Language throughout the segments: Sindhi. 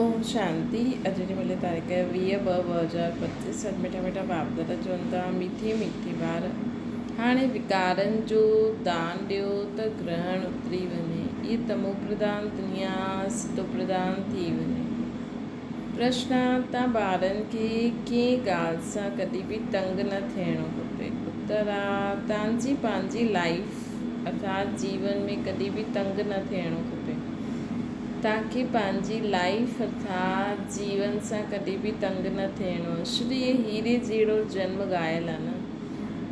اوم شانتي اڄ جي ملي تاريخ 20 ٻه 2025 اڄ مٺا مٺا باپ دادا چون ٿا مٺي مٺي ٻار هاڻي وڪارن جو دان ڏيو ته گرهڻ اتري وڃي اي تمو پرڌان دنيا ستو پرڌان ٿي وڃي پرشنا تان ٻارن کي ڪنهن ڳالهه سان ڪڏهن به تنگ نه ٿيڻو کپي اتر آ تان جي پنهنجي لائيف ارٿات جيون ۾ ڪڏهن به تنگ نه ٿيڻو کپي توهان کي پنهنجي لائيف ارٿات جيون سان ڪڏهن به تنگ نه ٿيڻو آهي. شري اهي هيري جهڙو جنم ڳايل آهي نه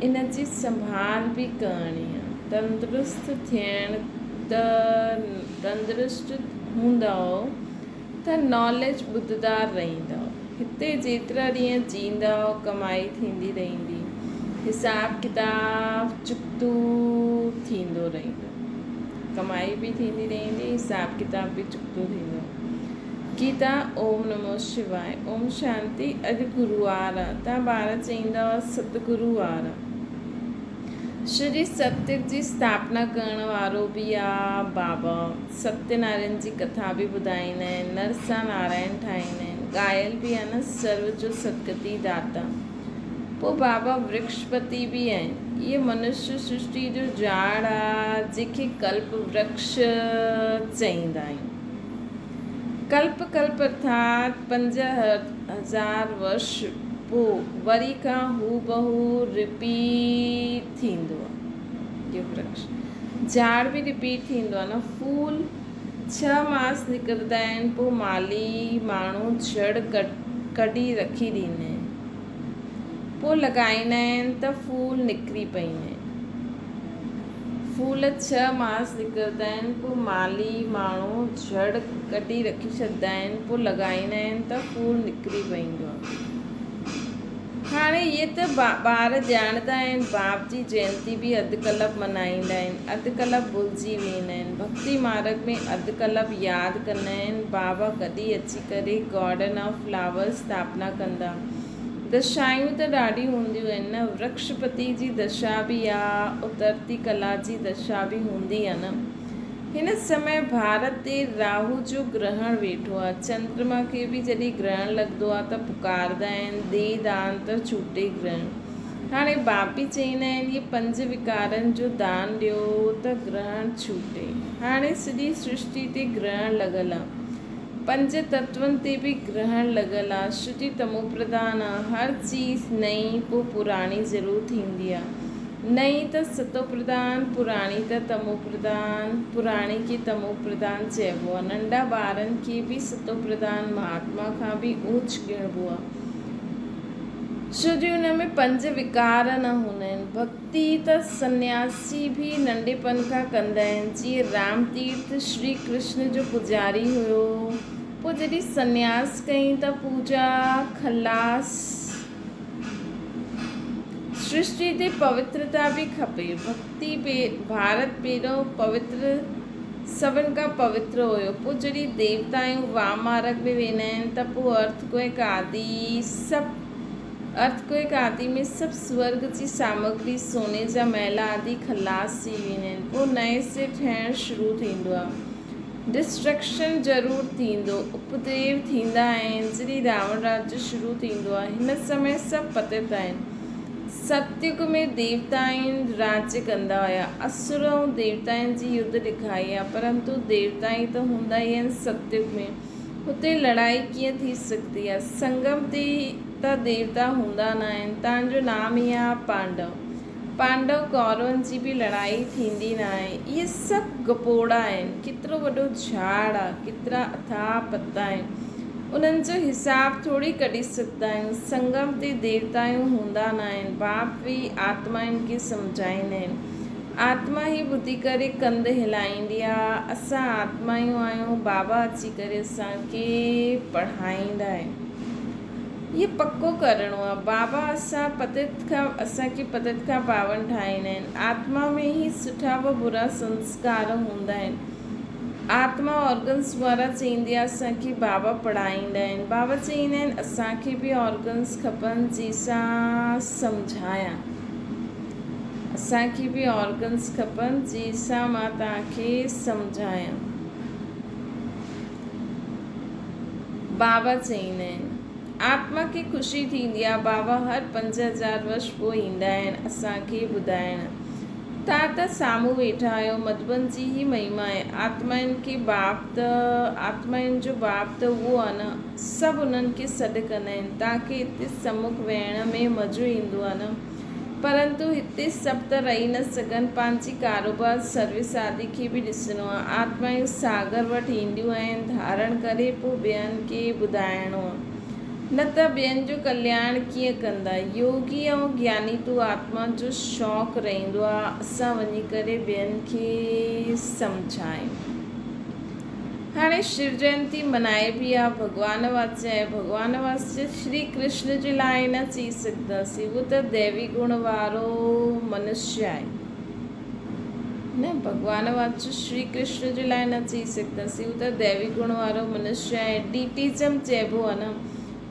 ان جي سنڀال به ڪرڻي آهي. تندرست ٿيڻ ته تندرست هوندؤ ته ناليج ٻڌندا رهندؤ. هتي جيترا ڏينهن جيئندؤ ڪمائي ٿيندي رهندي. حساب ڪتاب چڪتو ٿيندو رهندو. ڪمائي به ٿيندي رهندي، حساب ڪتاب به چڪتو ٿيندو. گيتا، اوم نمو شواء، اوم شانتي، اڄ گروار آ، تان ٻار چئيندا هئا ست گروار آ. شري ستيگ جي اسٿاپنا ڪرڻ وارو به آ بابا. ستيه نارائڻ جي ڪٿا به ٻڌائيندا آهن، نر سان نارائڻ ٺاهيندا آهن، ڳايل به آ نه سرو جو سدگتي داتا. پوء بابا ورڪشپتي به آهن. اهي منشيه سرشٽي جو جاڙ آ، جنهن کي ڪلپ ورڪش چئيندا آهيون. ڪلپ ڪلپ ارٿات 5000 ورش پوء وري کان هوبهو رپيٽ ٿيندو آ. اهو ورڪش جاڙ به رپيٽ ٿيندو آ نه. ڦول ڇهه ماس نڪرندا آهن، پوء مالهي ماڻهو جڙ ڪڍي رکي ڏيندا آهن. پوء لڳائيندا آهن ته ڦول نڪري پئيندا آهن. ڦول ڇهه ماس نڪرندا آهن، پوء مالهي ماڻهو جڙ ڪڍي رکي ڇڏندا آهن، پوء لڳائيندا آهن ته ڦول نڪري پئيندو آهي. هاڻي اهي ته ٻار ڄاڻندا آهن، باپ جي جينتي به اڌ ڪلپ منائيندا آهن، اڌ ڪلپ ڀلجي ويندا آهن. ڀڳتي مارڳ ۾ اڌ ڪلپ ياد ڪندا آهن، بابا ڪڏهن اچي ڪري گارڊن آف فلاورز اسٿاپنا ڪندا. دشائون ته ڏاڍيون هونديون آهن نه، ورڪشپتي جي دشا به آ، اترتي ڪلا جي دشا به هوندي آ نه. هن سمي ڀارت تي راهو جو گرهڻ ويٺو آ. چندرما کي به جڏهن گرهڻ لڳندو آ ته پڪاردا آهن، ڏي دان ته ڇوٽي گرهڻ. هاڻي باپي چئيندا آهن، اهي پنج وڪارن جو دان ڏيو ته گرهڻ ڇوٽي. هاڻي سڄي سرشٽي تي گرهڻ لڳل آ. پنج تتون تي به گرهڻ لڳل آ. سرشٽي تموپرڌان آ. هر چيز نئين پوء پراڻي ضرور ٿيندي آ. نئين ته ستو پرڌان، پراڻي ته تمو پرڌان، پراڻي کي تمو پرڌان چئبو آ. ننڍا ٻارن کي به ستو پرڌان مهاتما کان به اوچ ڳڻبو آ. ڇو جو ان ۾ پنج وڪار نه هوندا آهن. ڀڳتي ته سنياسي به ننڍپڻ کان ڪندا آهن. جيئن رام تيرٿ شري ڪرشن جو پوڄاري هيو. پوء جڏهن سنياس ڪيائين ته پوڄا خلاص. سرشٽي تي پوترتا به کپي. ڀڳتي ڀارت پهريون پوتر سڀن کان پوتر هيو. پوء جڏهن ديوتائون وام مارڳ ۾ ويندا آهن ته پوء ارٿ ڪوئڪ آدي سڀ ارٿ ڪوئڪ آدي ۾ سڀ سورڳ جي سامگري سوني جا محل آدي خلاص ٿي ويندا آهن. پوء نئين سر ٺهڻ شروع ٿيندو آهي. ڊسٽرڪشن ضرور ٿيندو، اپدريو ٿيندا آهن، جڏهن راوڻ راڄ شروع ٿيندو آهي، هن سمي سڀ پتت آهن. ستيگ ۾ ديوتائن راڄ ڪندا هيا، اسر ۽ ديوتائن جي يڌ ڏکائي آهي، پرنتو ديوتائي ته هوندا ئي آهن ستيگ ۾، هتي لڙائي ڪيئن ٿي سگهندي آهي، سنگم تي ته ديوتا هوندا ناهن، تان جو نام ئي آهي پانڊو. پانڊو ڪورون جي به لڙائي ٿيندي ناهي. اهي سڀ گپوڙا آهن. ڪيترو وڏو جهاڙ آ، ڪيترا اٿاهه پتا آهن. انهن جو حساب ٿوري ڪڍي سگهندا آهيون. سنگم تي ديوتائون هوندا ناهن. باپ به آتمائن کي سمجهائيندا آهن. آتما ئي ٻڌي ڪري ڪنڌ هلائيندي آ. اسان آتمائون آهيون، بابا اچي ڪري اسان کي پڙهائيندا آهن. اهو پڪو ڪرڻو آهي. بابا اسان پتت کان اسان کي پتت کان پاون ٺاهيندا آهن. آتما ۾ ئي سٺا و برا سنسڪار هوندا آهن. آتما آرگنس وارا چئيندي آهي اسان کي بابا پڙهائيندا آهن. بابا چئيندا آهن اسان کي به آرگنس کپن جي سان سمجهايان. اسان کي به آرگنس کپن جي سان مان توهان کي سمجهايان. بابا چئيندا آهن. آتما کي خوشي ٿيندي آهي، بابا هر 5000 ورش پوء ايندا آهن اسان کي ٻڌائڻ. توهان ته سامهون ويٺا آهيو، مڌبن جي هي مهما آهي. آتمائن کي باپ ته آتمائن جو باپ ته اهو آهي نه. سڀ انهن کي سڏ ڪندا آهن. توهان کي هتي سمک ويهڻ ۾ مزو ايندو آهي نه. پرنتو هتي سڀ ته رهي نه سگهن، پنهنجي ڪاروبار، سروس آدي کي به ڏسڻو آهي. آتمائون ساگر وٽ اينديون آهن، ڌارڻ ڪري پوء ٻين کي ٻڌائڻو آهي، نه ته ٻين جو ڪلياڻ ڪيئن ڪندا. يوگي ۽ گياني تو آتما جو شوق رهندو آهي، اسان وڃي ڪري ٻين کي سمجهايون. هاڻي شو جينتي منائبي آ ڀڳوان واسطي ۽ ڀڳوان واسطي شري ڪرشن جي لاء نه چئي سگهنداسين اهو ته ديوي گڻ وارو منشي آهي نه ڀڳوان واسطي شري ڪرشن جي لاء نه چئي سگهنداسين اهو ته ديوي گڻ وارو منشي آهي ڊيٽيزم چئبو آ نه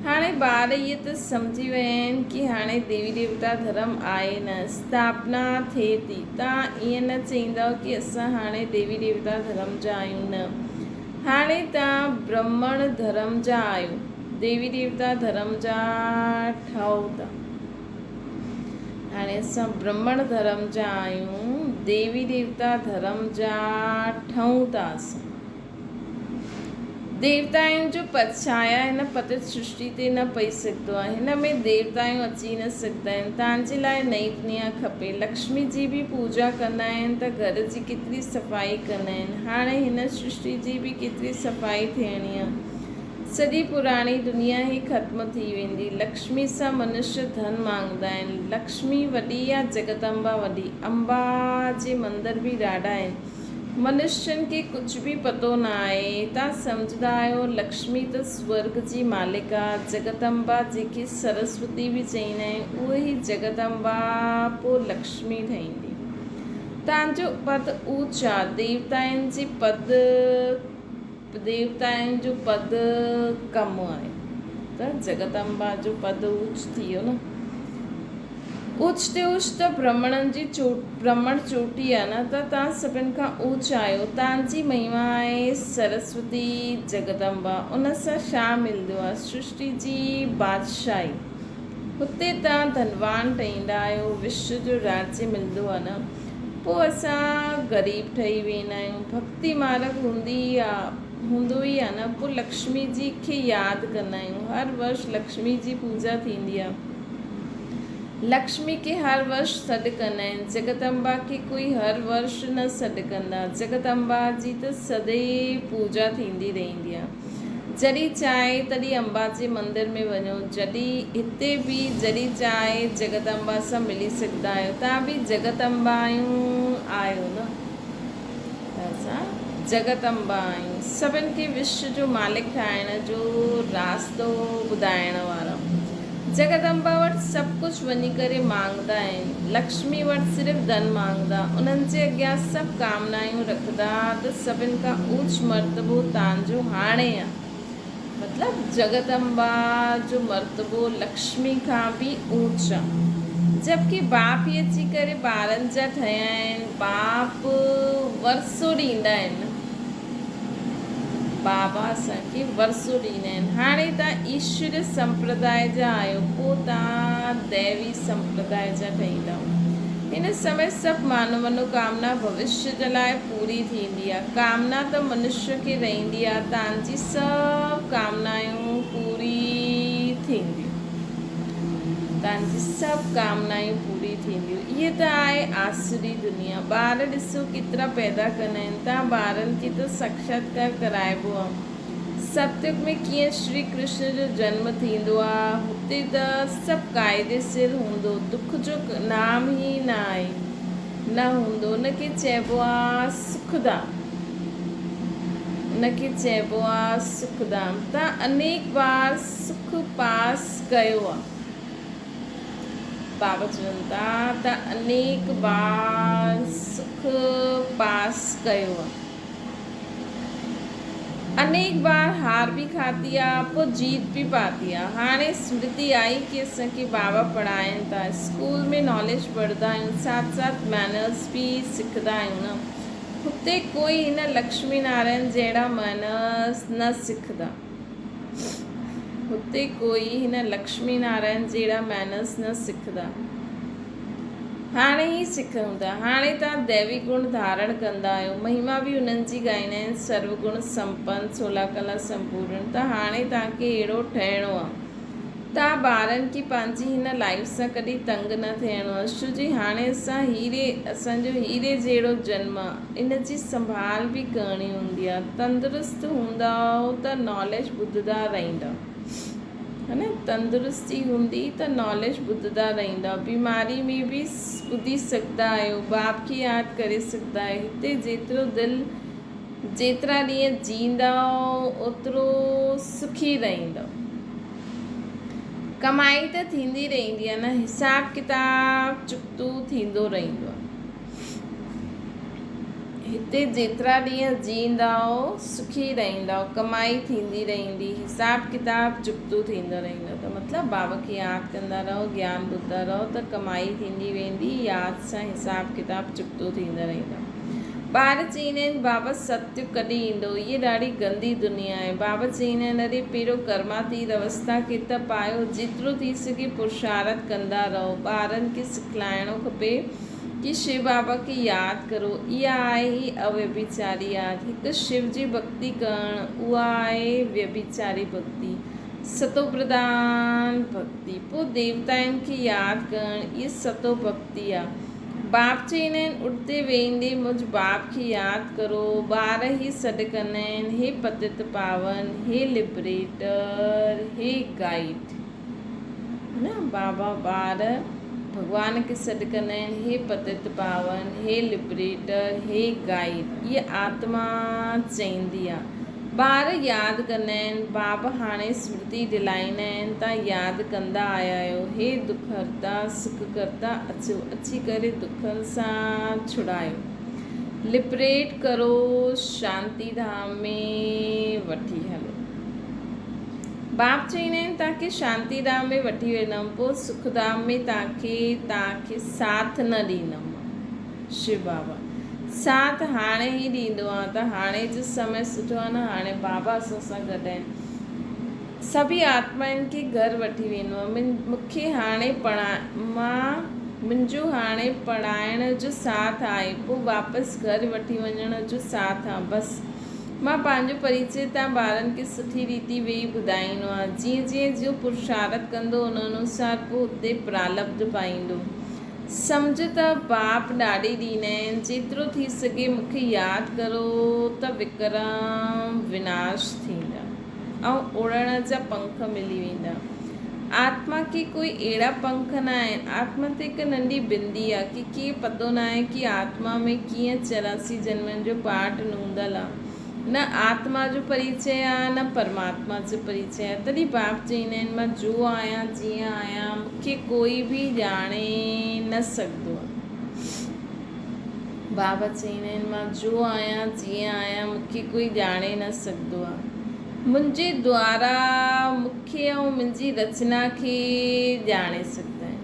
هاڻي ٻار اهي ته سمجهي ويا آهن ڪي هاڻي ديوي ديوتا ڌرم آهي نه، اسٿاپنا ٿئي ٿي. توهان ائين نه چئيندؤ ڪي اسان هاڻي ديوي ديوتا ڌرم جا آهيون نه. هاڻي توهان برهمڻ ڌرم جا آهيو، ديوي ديوتا ڌرم جا ٺهو ٿا. هاڻي اسان برهمڻ ڌرم جا آهيون، ديوي ديوتا ڌرم جا ٺهون ٿا اسان. ديوتائن جو پڇايا هن پتت سرشٽي تي نه پئي سگهندو آهي. هن ۾ ديوتائون اچي نه سگهندا آهن. تان جي لاء نئين دنيا کپي. لڪشمي جي به پوڄا ڪندا آهن ته گهر جي ڪيتري صفائي ڪندا آهن. هاڻي هن سرشٽي جي به ڪيتري صفائي ٿيڻي آهي. سڄي پراڻي دنيا ئي ختم ٿي ويندي. لڪشمي سان منشيه ڌن مانگندا آهن. لڪشمي وڏي يا جڳت امبا وڏي؟ امبا جي مندر به ڏاڍا آهن. منشين کي ڪجهه به پتو نه آهي. توهان سمجهندا آهيو لڪشمي ته سورڳ جي مالڪ آ، جڳت امبا جنهن کي سرسوتي به چئيندا آهن اهو ئي جڳت امبا پوء لڪشمي ٺهيندي. توهان جو پد اوچ آ، ديوتائن جي پد ديوتائن جو پد ڪم آهي ته جڳت امبا جو پد اوچ ٿي ويو نه. اوچ تي اوچ ته برهمڻن جي برهمڻ چوٽي آهي نه ته توهان سڀن کان اوچ آهيو. توهان جي مهما آهي سرسوتي جڳدمبا ان سان ڇا ملندو آهي؟ سرشٽي جي بادشاهي. هتي توهان ڌنوان ٺهيندا آهيو، وشو جو راجيه ملندو آهي نه. پوء اسان غريب ٺهي ويندا آهيون. ڀڳتي مارڳ هوندي ئي آهي هوندو ئي آهي نه. پوء لڪشمي جي کي ياد ڪندا آهيون. هر ورش لڪشمي جي پوڄا ٿيندي آهي. لڪشمي کي هر ورش سڏ ڪندا آهن. جڳت امبا کي ڪوئي هر ورش نه سڏ ڪندا. جڳت امبا جي ته سدائين پوڄا ٿيندي رهندي آهي. جڏهن چاهي تڏهن امبا جي مندر ۾ وڃو. جڏهن هتي به جڏهن چاهي جڳت امبا سان ملي سگهندا آهيو. توهان به جڳت امبا آهيون آهيو نه؟ ته اسان جڳت امبا آهيون. سڀن کي وشو جو مالڪ ٺاهڻ جو راستو ٻڌائڻ وارا. جڳت امبا وٽ سڀ ڪجهه وڃي ڪري مانگدا آهن. لڪشمي وٽ صرف ڌن مانگدا. انهن جي اڳيان سڀ ڪامنايون رکندا ته سڀن کان اوچ مرتبو تان جو هاڻي آ. مطلب جڳت امبا جو مرتبو لڪشمي کان به اوچ آ. جبڪه باپ ئي اچي ڪري ٻارن جا ٺهيا آهن. باپ ورثو ڏيندا آهن نه. بابا اسان کي ورثو ڏيندا آهن. هاڻي توهان ايشوري سمپرداء جا آهيو، پوء توهان ديوي سمپرداء جا ٺهيندؤ. هن سمي سڀ منوڪامنا ڀوشيه جي لاء پوري ٿيندي آهي. ڪامنا ته منشيه کي رهندي آهي، توهان جي سڀ ڪامنايون پوري ٿينديون. توهان جي سڀ ڪامنايون پوري ٿينديون. اهي ته آهي آسري دنيا. ٻار ڏسو ڪيترا پيدا ڪندا آهن. توهان ٻارن کي ته ساکشاتڪار ڪرائبو آهي. ستيگ ۾ ڪيئن شري ڪرشن جو جنم ٿيندو آهي. هتي ته سڀ قاعدي سر هوندو. دک جو نام ئي نه آهي. نه هوندو. ان کي چئبو آهي سک ڌام. ان کي چئبو آهي سک ڌام. توهان انيڪ بار سک پاس ڪيو آ. بابا چون ٿا ته انيڪ بار سک پاس ڪيو آ. انيڪ بار هار به کاتي آ پوء جيت به پاتي آ. هاڻي سمرتي آئي ڪي اسان کي بابا پڙهائين ٿا. اسڪول ۾ ناليج پڙهندا آهيون ساٿ ساٿ مينرز به سکندا آهيون نه. هتي ڪوئي هن لڪشمي نارائڻ جهڙا مينرز نه سکندا. هتي ڪوئي هن لڪشمي نارائڻ جهڙا مينرز نه سکندا. هاڻي ئي سکون ٿا. هاڻي توهان ديوي گڻ ڌارڻ ڪندا آهيو. مهما به انهن جي ڳائيندا آهن، سرو گڻ سمپن، سولا ڪلا سمپورڻ. ته هاڻي توهان کي اهڙو ٺهڻو آهي. توهان ٻارن کي پنهنجي هن لائيف سان ڪڏهن تنگ نه ٿيڻو آهي. ڇو جي هاڻي اسان هيري، اسان جو هيري جهڙو جنم آهي. ان جي سنڀال به ڪرڻي هوندي آهي. تندرست هوندؤ ته ناليج ٻڌندا رهندؤ. ها نه تندرستي هوندي ته ناليج ٻڌندا رهندا بيماري ۾ به ٻڌي سگهندا آهيو باپ کي ياد ڪري سگهندا آهيو هتي جيترو دل جيترا ڏينهن جيئندؤ اوترو سکي رهندؤ ڪمائي ته ٿيندي رهندي آهي نه حساب ڪتاب چڪتو ٿيندو رهندو آهي. هتي جيترا ڏينهن جيئندائو، سکي رهندائو، ڪمائي ٿيندي رهندي، حساب ڪتاب چڪتو ٿيندو رهندو ته مطلب بابا کي ياد ڪندا رهو، گيان ٻڌندا رهو ته ڪمائي ٿيندي ويندي، ياد سان حساب ڪتاب چڪتو ٿيندو رهندو. ٻار چئيندا آهن بابا ستيگ ڪڏهن ايندو، هيء ڏاڍي گندي دنيا آهي. بابا چئيندا آهن اري پهريون ڪرماتيت اوستا کي ته پايو، جيترو ٿي سگهي پرشارٿ ڪندا رهو، ٻارن کي سکلائڻو کپي. ڪي شو بابا کي ياد ڪرو، اها آهي ئي اويڀيچاري ياد. هڪ شو جي ڀڳتي ڪرڻ، اها آهي ويڀيچاري ڀڳتي، ستو پرڌان ڀڳتي. پوء ديوتائن کي ياد ڪرڻ، اها ستو ڀڳتي آ. باپ چئيندا آهن، اٺندي ويهندي منهنجي باپ کي ياد ڪرو. ٻار هي سڏ ڪندا آهن، هي پتت پاون، هي لبريٽر، هي گائيڊ. نه بابا ٻار ڀڳوان کي سڏ ڪندا آهن هي پتت پاون، هي لبريٽر، هي گائيڊ. اها آتما چئيندي آ. ٻار ياد ڪندا آهن، بابا هاڻي سمرتي ڏلائيندا آهن تان ياد ڪندا آيا آهيو. هي دک هرتا، سک ڪرتا اچو، اچي ڪري دکن سان ڇڙايو. لبريٽ ڪرو، شانتي ڌام ۾ وٺي هلو. باپ چئيندا آهن، توهان کي شانتي ڌام ۾ وٺي ويندم، پوء سک ڌام ۾ توهان کي توهان کي ساٿ نه ڏيندم. شو بابا ساٿ هاڻي ئي ڏيندو آهي ته هاڻي جو سمي سٺو آهي نه هاڻي بابا اسان سان گڏ آهن. سڀئي آتمائن کي گهر وٺي ويندو آهي. مون کي هاڻي مان منهنجو هاڻي پڙهائڻ جو ساٿ آهي، پوء واپس گهر وٺي وڃڻ جو ساٿ آهي. بس. مان پنهنجو پريچي تان ٻارن کي سٺي ريتي ويهي ٻڌائيندو آهيان. جيئن جيئن جو پرشارٿ ڪندو ان انوسار پوء اتي پرالبڌ پائيندو. سمجهه ته باپ ڏاڏي ڏيندا آهن، جيترو ٿي سگهي مون کي ياد ڪرو ته وڪرم وناش ٿيندا ۽ اڙڻ جا پنک ملي ويندا. آتما کي ڪوئي اهڙا پنک نه آهن. آتما ته هڪ ننڍي بندي آ ڪي کي پتو ناهي ڪي آتما ۾ ڪيئن 84 جنمن جو پاٺ نوندل آ. نه آتما جو پريچئه آ نه پرماتما جو پريچئه آ. تڏهن باپ چئيندا آهن مان جو آهيان جيئن آهيان مون کي ڪوئي به ڄاڻي نه سگهندو آ. بابا چئيندا آهن مان جو آهيان جيئن آهيان مون کي ڪوئي ڄاڻي نه سگهندو آ. منهنجي دوارا مون کي ۽ منهنجي رچنا کي ڄاڻي سگهندا آهن.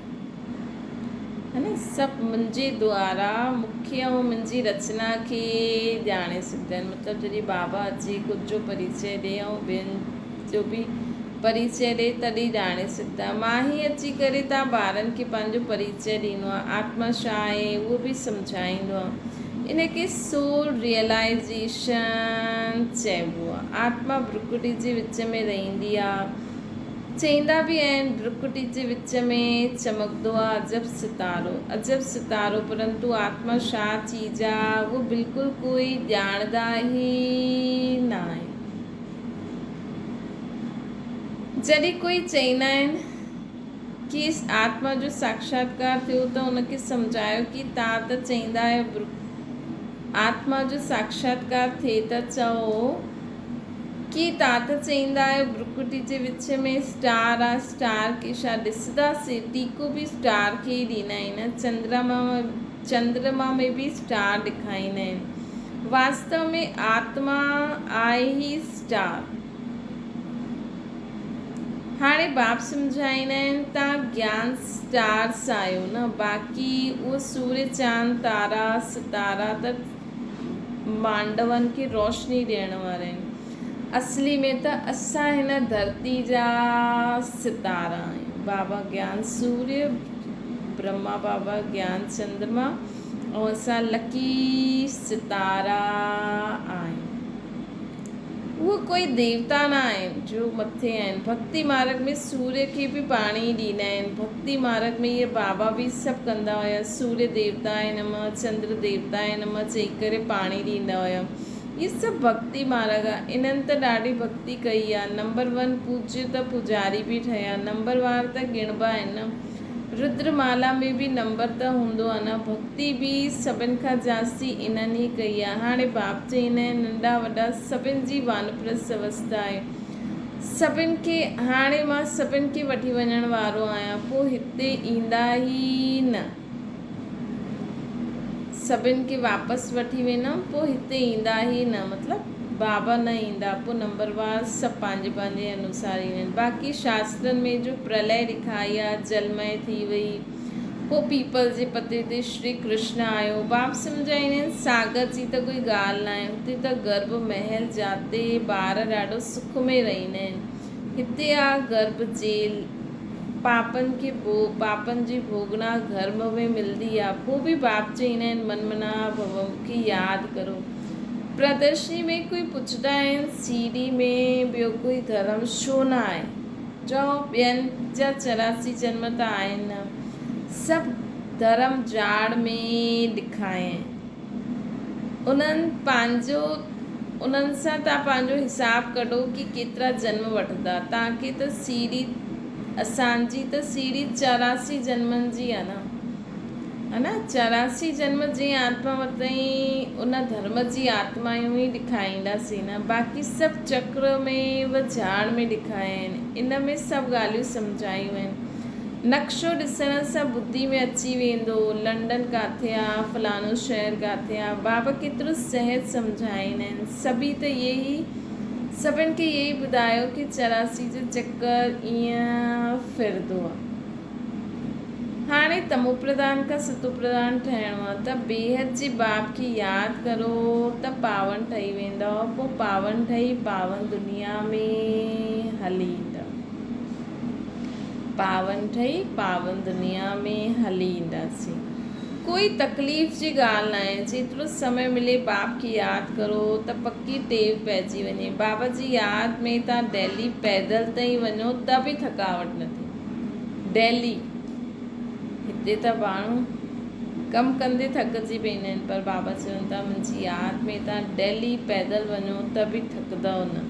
ها نه سڀ منهنجي دوارا مون کي ۽ منهنجي رچنا کي ڄاڻي سگهندا آهن. مطلب جڏهن بابا اچي خود جو پريچئه ڏي ۽ ٻين جو به پريچئه ڏي تڏهن ڄاڻي سگهندا. مان ئي اچي ڪري توهان ٻارن کي پنهنجو پريچئه ڏيندو آهيان. آتما ڇا آهي اهو به سمجهائيندو آهيان. ان کي سول ريئلائيزيشن چئبو آهي. آتما برڪٽي جي وچ ۾ رهندي آهي. چئيندا به آهن برڪٽي جي وچ ۾ چمڪندو آهي عجب ستارو، عجب ستارو پرنتو آتما ڇا چيز آهي اهو بلڪل ڪوئي ڄاڻندا ئي ناهي. جڏهن ڪوئي چئيندا آهن کيس آتما جو ساکشاتڪار ٿيو ته ان کي سمجهايو ڪي تان ته چئيندا آهيو آتما جو ساکشاتڪار ٿئي ته چئو ڪي تان ته چئيندا آهيو برڪٽي جي وچ ۾ اسٽار آ اسٽار کي ڇا ڏسنداسين ٽيڪو به اسٽار کي ئي ڏيندا آهن چندرما ۾ به اسٽار ڏکائيندا آهن واستو ۾ آتما آهي ئي اسٽار. هاڻي باپ سمجهائيندا آهن تان گيان اسٽارس آهيو نه باقي اهو سورج چاند تارا ستارا ته مانڊون کي روشني ڏيڻ وارا آهن. اصلي ۾ ته اسان هن ڌرتي جا ستارا آهيون. بابا گيان سوريه، برهما بابا گيان چندرما ۽ اسان لڪي ستارا آهيون. اهي ڪوئي ديوتا نه آهن جو مٿي آهن. ڀڳتي مارگ ۾ سوريه کي به پاڻي ڏيندا آهن. ڀڳتي مارگ ۾ اهي بابا به سڀ ڪندا هيا. سوريه ديوتاء نمه، چندر ديوتاء نمه چئي ڪري پاڻي ڏيندا هيا. اهي سڀ ڀڳتي مارگ آ. انهن ته ڏاڍي ڀڳتي ڪئي آ. نمبر ون پوڄ ته پوڄاري به ٺهيا. نمبر وار ته ڳڻبا آهن نه. ردر مالا ۾ به نمبر ته هوندو آ نه. ڀڳتي به سڀن کان جاستي انهن ئي ڪئي آ. هاڻي باپ چئيندا آهن ننڍا وڏا سڀن جي وانپرست اوستا آهي. سڀن کي هاڻي مان سڀن کي وٺي وڃڻ وارو آهيان. پوء هتي ايندا ئي نه. سڀن کي واپس وٺي ويندم پوء هتي ايندا ئي نه مطلب بابا نه ايندا پوء نمبر وار سڀ پنهنجي پنهنجي انوسار ايندا آهن باقي شاسترن ۾ جو پرلئه ڏکائي آ جلمئه ٿي وئي پوء پيپل جي پتي تي شري ڪرشن آيو باب سمجهائيندا آهن ساگر جي ته ڪوئي ڳالهه ناهي هتي ته گرڀ محل جاتي ٻار ڏاڍو سک ۾ رهندا آهن هتي آ گرڀ جيل، پاپن کي پاپن جي ڀوڳنا گرڀ ۾ ملدي آ، پو به باپ چئيندا آهن من منا ڀو مون کي ياد ڪرو. پردرشني ۾ ڪوئي پڇدا آهن سيڙهي ۾ ٻيو ڪوئي ڌرم ڇو نه آهي؟ چئو ٻين جا 84 جنم ته آهن نه، سڀ ڌرم جاڙ ۾ ڏکايائين. انهن پنهنجو انهن سان توهان پنهنجو حساب ڪڍو ڪي ڪيترا جنم وٺندا توهان کي ته سيڙهي اسان جي ته سيڙهي 84 جنمن جي آ نه ها نه 84 جنم جنهن آتما ورتائين ان ڌرم جي آتمايون ئي ڏکائينداسين نه باقي سڀ چڪر ۾ و جھاڙ ۾ ڏکايا آهن ان ۾ سڀ ڳالهيون سمجھايون آهن نقشو ڏسڻ سان ٻڌي ۾ اچي ويندو، لنڊن ڪاٿي آ، فلاڻو شهر ڪاٿي آ، بابا ڪيترو سهج سمجهائيندا آهن، سڀئي ته اهي ئي سڀن کي اهي ئي ٻڌايو ڪي 84 جو چڪر ايئن ڦرندو آ. هاڻي تمو پرڌان کان ستو پرڌان ٺهڻو آ ته بيحد جي باب کي ياد ڪرو ته پاون ٺهي ويندؤ، پوء پاون ٺهي پاون دنيا ۾ هلي ايندؤ. پاون ٺهي پاون دنيا ۾ هلي اينداسين. ڪوئي تڪليف جي ڳالهه ناهي، جيترو سمي ملي باپ کي ياد ڪرو ته پڪي ٽيو پئجي وڃي. بابا جي ياد ۾ تان ڊيلي پيدل تائين وڃو ته به ٿڪاوٽ نه ٿئي. ڊيلي هتي ته ماڻهو ڪم ڪندي ٿڪجي پيندا آهن پر بابا چون ٿا منهنجي ياد ۾ تان ڊيلي پيدل وڃو ته به ٿڪندؤ نه.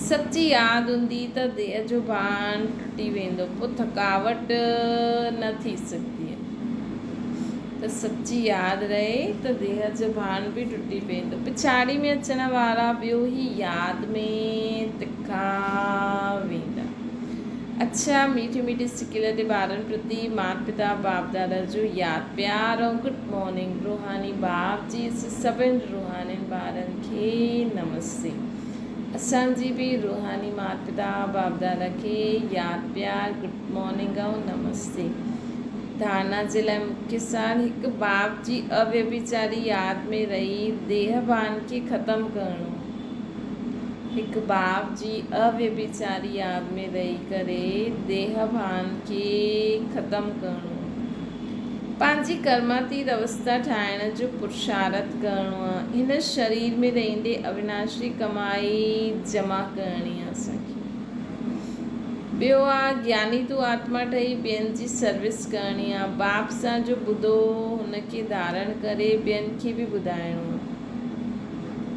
سچي ياد هوندي ته ديهه جو ڀان ٽٽي ويندو پوء ٿڪاوٽ نه ٿي سگهندي ته سچي ياد رهي ته ديهه جو ڀان به ٽٽي پوندو پڇاڙي ۾ اچڻ وارا ٻيو هي ياد ۾ تکا ويندا. اڇا ميٺي ميٺي سڪيل تي ٻارن پرتي مات پتا باپ دادا جو ياد پيار ۽ گڊ مارننگ روحاني باپ جي سڀن روحانين ٻارن کي نمستي. اسان جي به روحاني مات پتا باپ دادا کي ياد پيار گڊ مارننگ ۽ نمستي. ڌارنا جي لاء مکيه سار هڪ باپ جي اويڀيچاري ياد ۾ رهي ديهه ڀان کي ختم ڪرڻو. هڪ باپ جي اويڀيچاري ياد ۾ رهي ڪري ديهه ڀان کي ختم ڪرڻو. پنهنجي ڪرماتيت اوستا ٺاهڻ جو پرشارٿ ڪرڻو آ. هن شرير ۾ رهندي اويناشي ڪمائي جمع ڪرڻي آ اسان کي. ٻيو آ گياني تون آتما ٺهي ٻين جي سروس ڪرڻي آ. باپ سان جو ٻڌو هن کي ڌارڻ ڪري ٻين کي به ٻڌائڻو آ.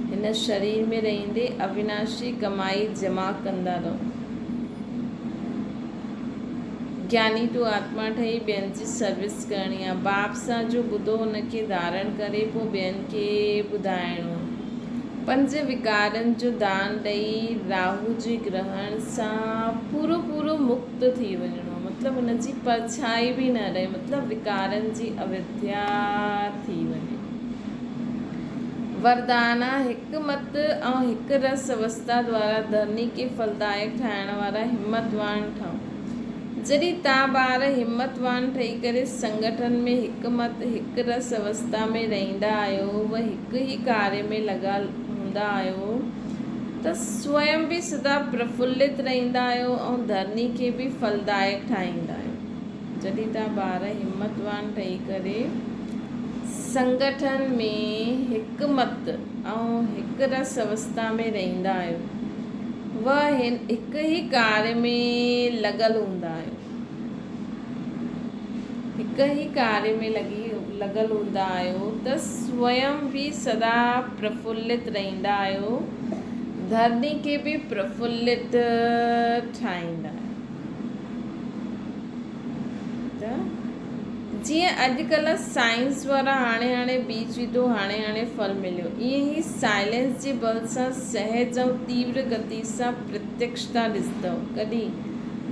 هن شرير ۾ رهندي اويناشي ڪمائي جمع ڪندا رهو. گياني تون آتما ٺهي ٻين جي سروس ڪرڻي آ. باپ سان جو ٻڌو ان کي ڌارڻ ڪري پوء ٻين کي ٻڌائڻو آ. پنج وڪارن جو دان ڏئي راهو جي گرهڻ سان پورو پورو مڪت ٿي وڃڻو آ مطلب ان جي پرڇائي به نه رهي مطلب وڪارن جي اوديا ٿي وڃي. وردانا، هڪ مت ۽ هڪ رس اوستا دوارا ڌرڻي کي ڦلدائڪ ٺاهڻ وارا همتوان ٺهو. جڏهن تان ٻار همتوان ٺهي ڪري سنگٺن ۾ هڪ مت، هڪ رس اوستا ۾ رهندا آهيو و هڪ ئي ڪاري ۾ لڳا هوندا آهيو ته سويم به سدا پرڦلت رهندا آهيو ۽ ڌرڻي کي به ڦلدائڪ ٺاهيندا آهيو. جڏهن توهان ٻار همتوان ٺهي ڪري سنگٺن ۾ هڪ مت ۽ هڪ رس اوستا ۾ رهندا آهيو و هڪ ئي ڪاري ۾ لڳل هوندا آهيو. هڪ ئي ڪاري ۾ لڳي لڳل هوندا آهيو ته سويم به سدا پرڦلت رهندا آهيو، ڌرڻي کي به پرڦلت ٺاهيندا آهيو. ته جيئن اڄڪلهه سائنس وارا هاڻي هاڻي بيج وڌو هاڻي هاڻي ڦل مليو، ائين ئي سائلنس جي بل سان سهج ۽ تيور گتي سان پرتيڪشتا ڏسندؤ. ڪڏهن؟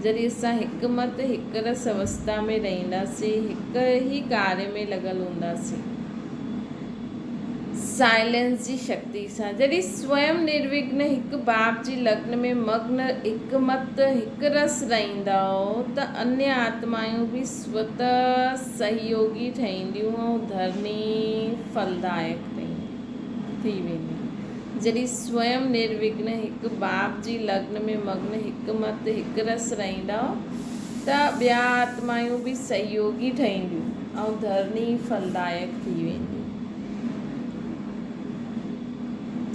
جڏهن اسان هڪ مت، هڪ رس اوستا ۾ رهنداسين، هڪ ئي ڪاري ۾ لڳل هونداسين. سائلنس جي شڪتي سان، جڏهن سويم نروگن هڪ باب جي لگن ۾ مگن هڪ مت، هڪ رس رهندؤ ته انيه آتمائون به سوته سهيوگي ٺهنديون ۽ ڌرڻي ڦلدائڪ ٿي ويندي. جڏهن سويم نروگن هڪ باب جي لگن ۾ مگن هڪ مت هڪ رس رهندؤ ته ٻيا آتمائون به سهيوگي ٺهنديون ۽ ڌرڻي ڦلدائڪ ٿي ويندي.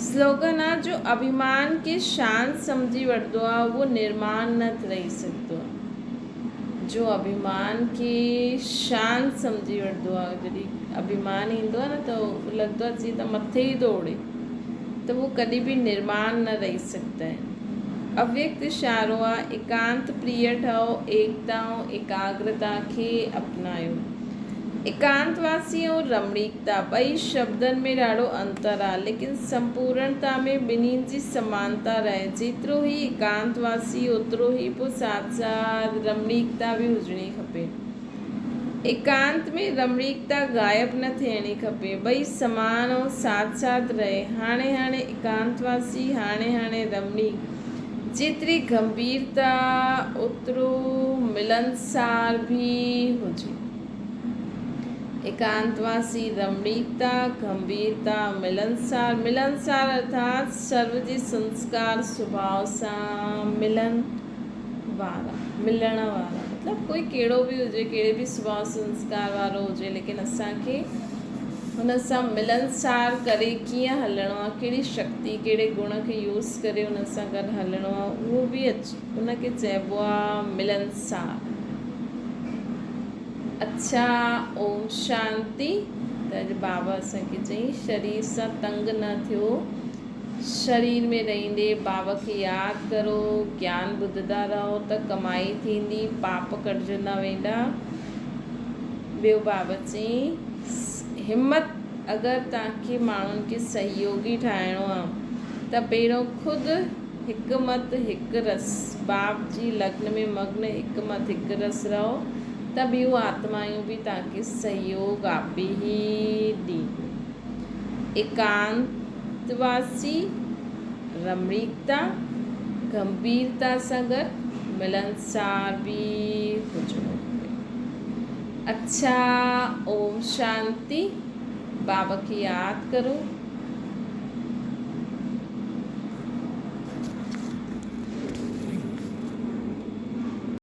سلوگن آ جو اڀيمان کي شان سمجهي وٺندو آ اهو نرمان نه رهي سگهندو آ. جو اڀيمان کي شان سمجهي وٺندو آهي جڏهن اڀيمان ايندو آهي نه ته لڳندو آهي جيئن ته مٿي ئي ٿو اڙي ته هو ڪڏهن به نرمان نه رهي سگهندا آهن اويڪت اشارو آهي ايڪانت پريه ٺهو ايڪتا ۽ ايڪاگرتا کي اپنايو ايڪانت واسي ۽ رمڻيڪتا ٻئي شبدن ۾ ڏاڍو انتر آ، ليڪن سمپورڻتا ۾ ٻنهين جي سمانتا رهي. جيترو هي ايڪانت واسي اوترو ئي پوء ساٿ ساٿ رمڻيڪتا به هجڻي کپي. ايڪانت ۾ رمڻيڪتا غائب نه ٿيڻي کپي. ٻئي سمان ۽ ساٿ ساٿ رهي. هاڻي هاڻي ايڪانت واسي، هاڻي هاڻي رمڻيڪ. جيتري گنڀيرتا اوترو ملنسار به هجي. ايڪانتواسي، رمڻيڪتا، گنڀيرتا، ملنسار، ملنسار ارٿات سرو جي سنسڪار سڀاء سان ملن وارا، ملڻ وارا، مطلب ڪوئي ڪهڙو به هجي، ڪهڙي به سڀاء سنسڪار وارو هجي، ليڪن اسان کي هن سان ملنسار ڪري ڪيئن هلڻو آهي، ڪهڙي شڪتي، ڪهڙي گڻ کي يوز ڪري هن سان گڏ هلڻو آهي، اهو به اچي، ان کي چئبو آهي ملنسار. اڇا اوم شانتي ته اڄ بابا اسان کي چئين شرير سان تنگ نه ٿيو شرير ۾ رهندي بابا کي ياد ڪرو گيان ٻڌندا رهو ته ڪمائي ٿيندي پاپ ڪٽجندا ويندا ٻيو بابا چئين همت اگر توهان کي ماڻهن کي سهيوگي ٺاهڻو آ ته پهريون خود هڪ مت هڪ رس، باپ جي لگن ۾ مگن هڪ مت هڪ رس رهو ته ٻيون آتمائون به توهان کي سهيوگ آپي ئي ڏينديون. ايڪانتواسي، رمڻيڪتا، گنڀيرتا سان گڏ ملنسار به هجڻو کپي. اڇا اوم شانتي، بابا کي ياد ڪرو.